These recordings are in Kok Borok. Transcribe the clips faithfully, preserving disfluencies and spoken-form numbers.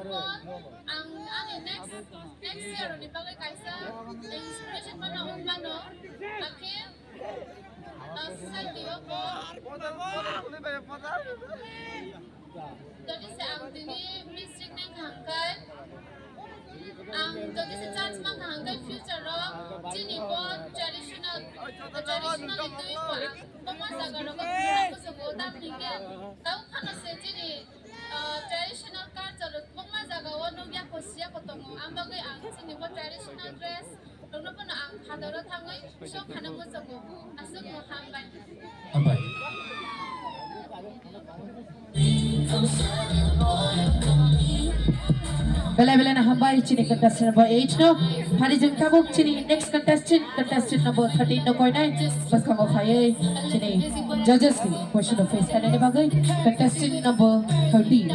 Ang ani next, next year ni bagwi kaisa inspiration mano, mano. Akhe, ah, society o bo Jodi se ang tini Miss Rignai kha hwnkhe, ang jodi se chance mankha hwnkhe future o chini bo traditional, traditional ni twi bo ang buma jaga rogo phunukna muchungo, tamni hwnkhe tabuk phano se chini, ah, traditional culture buma jaga o nukya kho siya kho tongo, ang bagwi ang chini bo traditional dress Rwngno phano ang phadoro thangwi sok khana muchungo. Aswkno hambai. Hambai. Belai belai no hambai chini contestant number eight no. Phari jwng tabuk chini next contestant, contestant number thirteen no koinai. Bwskango phaiwi chini judges ni question of face khainani bagwi contestant number thirteen.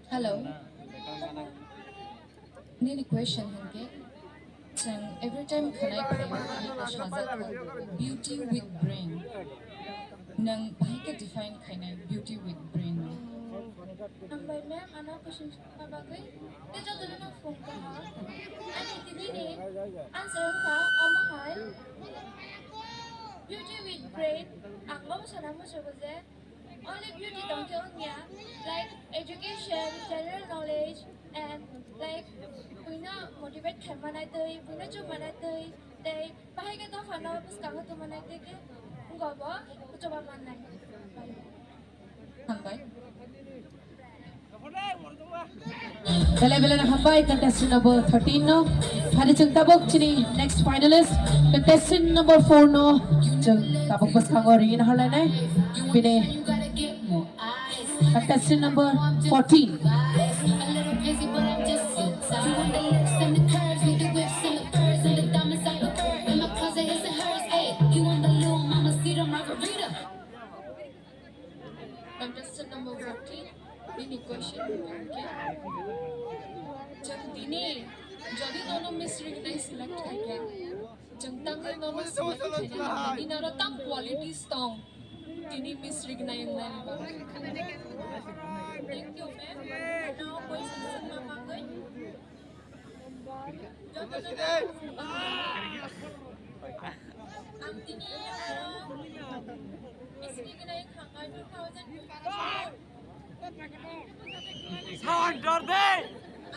Hello. Nini question hwnkhe, chwng every time khwnai phaio, ani o sajak kho, beauty with brain. Nwng bahai khe define khainai beauty with brain no? Hambai ma'am, ano question swngna bagwi. Tei jotono no phone kaha. Ani tini ni answer wngkha omo hai, beauty with brain. Ang omo sana muchungo je, only beauty tongkhe wngya, like education, general knowledge, and like buino motivate khaimani twi, buino chumani twi, tei bahai khe dophano bwskango tongmani twi khe wngkha bo chuba mannai. Hambai. Belai belai no hambai contestant number thirteen no. Phari chwng tabuk chini next finalist contestant number four no. Chwng tabuk bwskango ringna harlainai. Bini contestant number fourteen. Contestant number fourteen, nini question hwnkhe, chwng tini jodi nono Miss Rignai select khaikha, chwng tangwi nono select khainani nini aro tang qualities tong, tini Miss Rignai wngnani bagwi. Thank you, ma'am. Ano question swngna bagwi. Ang tini, ah, Miss Rignai khangai two thousand twenty-four. Sound dor de.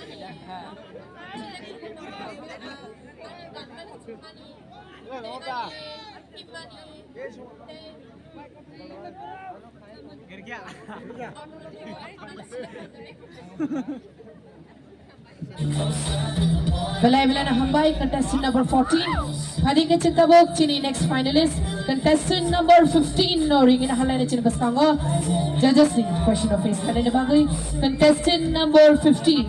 Ani, ani ganmani chumani, ani, ani, ani, ani, Belai belai no hambai contestant number fourteen. Phari khe chwng tabuk chini next finalist contestant number fifteen no ringna harlainai chini bwskango. Judges ni question of face khainani bagwi contestant number fifteen.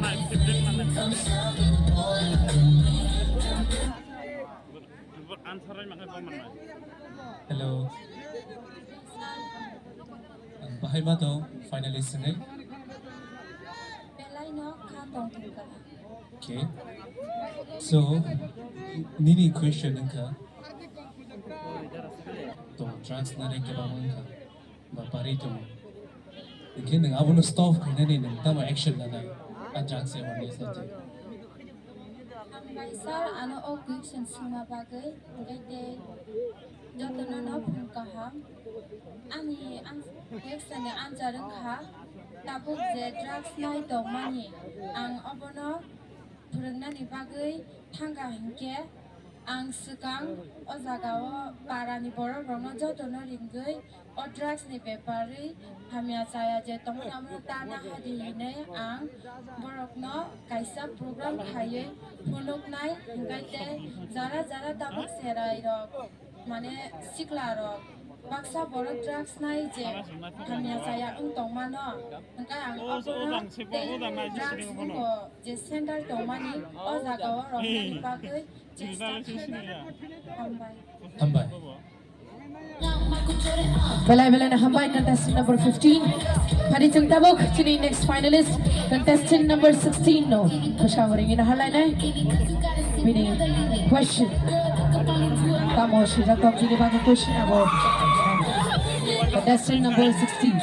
Hello. Ang bahai ma tong, finalist ni. Belai no kha tong tong kha. Okay. So, nini question wngkha. To, drugs nani kebang wngkha. Ba pari tongo. Hinkhe nwng abono stop khainani nwng tamo action lanai? A drugs awareness ati. Hambai sir, ano o question swngma bagwi, hinkhe tei jotono no phung kaham. Ani ans-, question ni answer wngkha, tabuk je drugs nai tongmani, ang obono phwrwngnani bagwi thangkha hinkhe ang swkang o jagao parani borok rokno jotono ringwi o drugs ni bepari hamya chaya je tongmani omono ta nahadi hinwi ang borokno kaisa program khaiwi phunuknai hinkhe tei jara jara tabuk cherai rok mane sikla rok baksa borok drugs nai je hamya chaya wng tongmano, hwnkhe ang o borok tei drugs ni bo je center tongmani o jaga o romnani bagwi chesta khaimano. Hambai. Hambai. Belai belai no hambai contestant number fifteen. Phari chwng tabuk chini next finalist contestant number sixteen no khwsa ringwi no harlainai. Bini question. Tamo swijak tong chini bagwi question abo. Contestant number sixteen.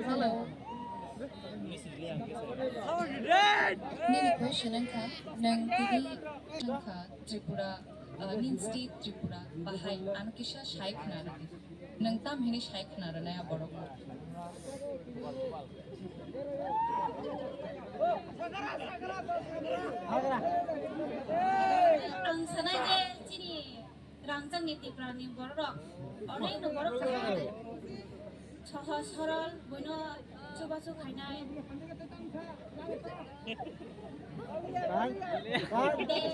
Hello. Nini question wngkha, nang tini wngkha Tripura, uh, nin state Tripura, bahai ano kisa sai khna rwdi. Nwng tam hini sai khna rwnai a borokno? Ang sanai je chini rangchakni Tiprani bororok onek no borok saha sohoj sorol buino chubachu khainai. Tei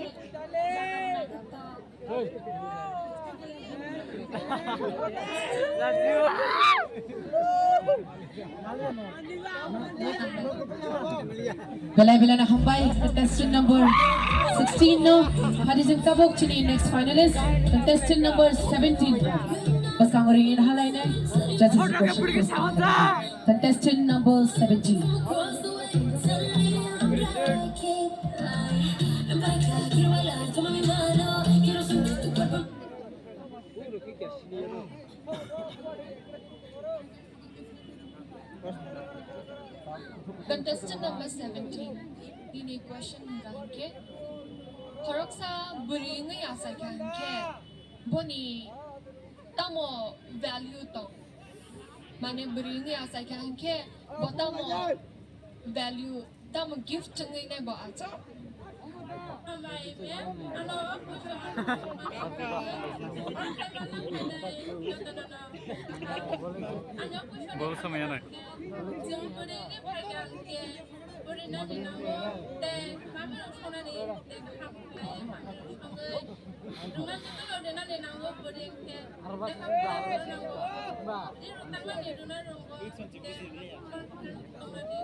Belai belai no hambai, contestant number sixteen no, hari jeng tabok chini next finalist, contestant number seventeen. Bwskang ring in halai nai, judges request. Contestant number seventeen. Contestant number seventeen, nini question hwnkha hwnkhe, khoroksa bwrwi wngwi achaikha hwnkhe boni tamo value tong? Mane bwrwi wngwi achaikha hwnkhe bo tamo value, tamo gift wngwi nai bo acha? Hambai ma'am, ano Bo samaya nai. Chwng bwrwini phaikha hwnkhe bwrwinani nango tei mamirok sonani tei kaham khlai mamirok songwi rwna jotono rwnani nango bwrwi hwnkhe lekha pora rwna nango. Tei rwtangmani rwna nango tei kaham khlai tongnani.